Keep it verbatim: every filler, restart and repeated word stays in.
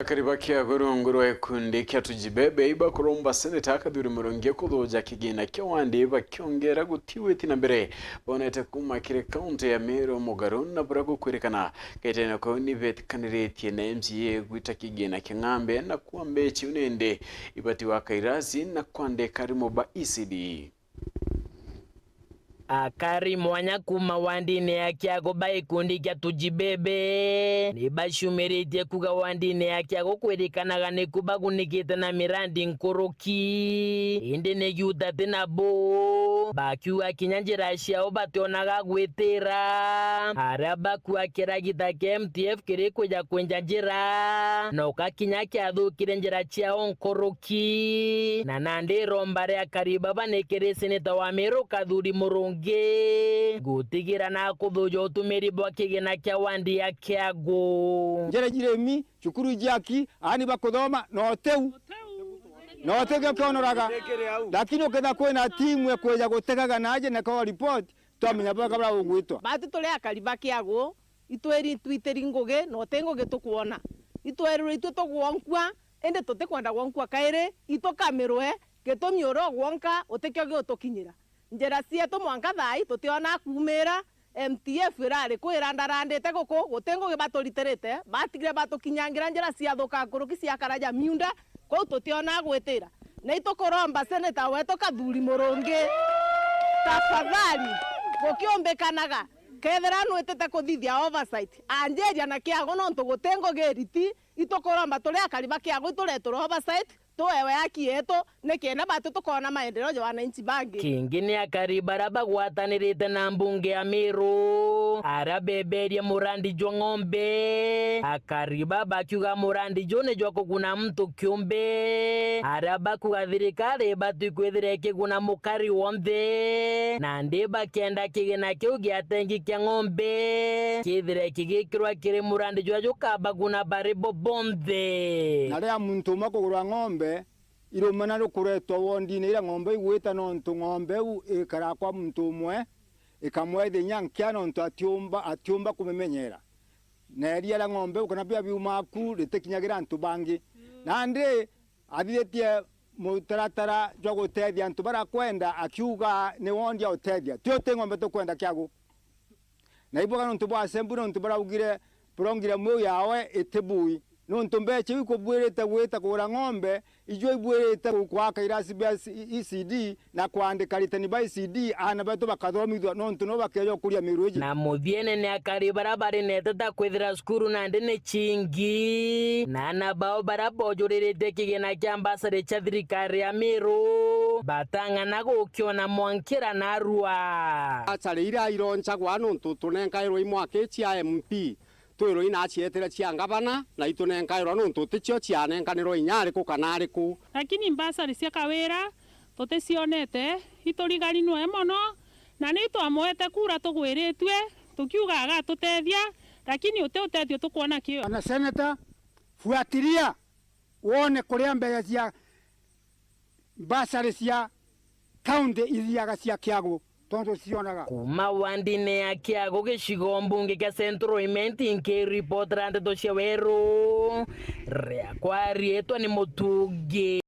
Kariba kia gurungu rwa gikundi kia Tujibebe ibakuromba seneta Kathuri Murungi kuthuja kigina kia wandi bakiongera gutiwiti na mbere bonete kuma kiri kaunti ya Meru mugaru na bura gukwirikana. Kaitene kau ni betikaniritie na M C A gwita kigina kia ng'ambe na kuwa mbechi unende ibati wa kairasi na kwandika arimu ba E C D. Akari mwanya kuma wandine ya Kiago ba gikundi kia Tujibebe ni bacumiritie kuga wandine ya Kiago kwirikanaga niku bagunikite na mirandi nkuruki, indi ni giuta ti nabo, bakiuga kinya njira ciao bationaga gwitira. Aria bakua kiragita kia M T F kiri kwija kwinja njira, noka kinya kiathukire njira ciao nkuruki. Na nandi iromba ria Kariba banikiri seneta wa Meru Kathuri Murungi gutigira na kuthuja utumiri bwa kigina kia wandi ya Kiagu. Njira jiremi, cukuru ijaki, aani bakuthoma, na uteu. Na utegio kionoraga. Lakini uketha kwina timu ekwija gutegaga naje na kwa report, twamenya bwega bura ugwitwa. Bati turi akari ba Kiagu, itwiri twitiri ngugi, na uti ngugi tukwona. Itwerirwe itwe tugwonkua, indi tutikwenda gwonkua kairi, itukamirwe, gitumi uria ugwonka utikio giutukinyira. Njira cietu mwanka thaai tutiona kuumira, M T F irari ku irandarandite guku, guti ngugi baturitirite, batigire batukinyangira njira ciathuka nkuruki ciakara ja miunda, kou tutiona gwitira. Na itukuromba seneta wetu Kathuri Murungi, tafadhali, gukiumbikanaga, kethira nwitite kuthithia oversight, anjiria na Kiagu nontu guti ngugi iriti, itukuromba turi akari ba Kiagu itureturwa oversight, tuewe haki yetu, nikenda batu tukona maendeleo ja wananchi bangi. Kingi ni akari bara bagwatanirite na mbunge ya Meru, ara beberie murandi jwa ng'ombe. Akari ba bakiuga murandi ju ni jwa kuguna muntu kiumbe, ara bakuga thirikari ibati kwithira ikiguna mukari wonthe, nandi bakenda kigina kiu gia tengi kia ng'ombe kithire kigikirwa kiri murandi juria jukabaguna bari bo bonthe. Na riria muntu umwe akugurwa ng'ombe, irumana rukuretwa wondine iria ng'ombe igwita, nontu ng'ombe iu ikara kwa muntu umwe, ikamwethia inya nkia, nontu atiumba, atiumba kumimenyera. Na iria ria ng'ombe iu kana bia biuma aku ritikinyagira antu bangi. Nandi athithitie mutaratara jwa gutethia antu baria akwenda, akiuga ni wondi autethia. Ti uti ng'ombe tukwenda Kiagu. Na ibuga nontu bwa assembly, nontu baraugire, buraugire miu yawe itibui. Nontu mbecha iu ikubwirite gwita kugura ng'ombe, ijo ibwirite gwaka irasi bia E C D na kwandika aritani ba E C D, aana betu bakathomithua, nontu no bakeja ukuria miru iji. Na muthiene ni akari bara bari na iteta kwithira cukuru nandi ni cingi, na aana bao bara bojuriritie kigina kia mbasari cia thirikari ya Miru batang'ana gukiona mwankira narua. Mbasari iria ironcagwa nontu tunenkairwe i mwaka cia M P, twirwe ina cietire cia ngavana, na itunenkairwa nontu ticio cianenkanirwe inya ariku kana ariku. Lakini mbasari cia Kawira tuticionete, iturigari nwe mono, na ni twamwete kura tugwiritue, tukiuga agatutethia, lakini uti utethio tukwona kio. Bwana Seneta, fuatilia wone kuria mbeca cia mbasari cia kaunti ithiaga cia Kiagu, tontu cionaga. Kuma wandine ya Kiagu gicigo mbunge kia Central Imenti, nkiripotera ndeto cia Weru, riakwa riitwa ni Mutungi.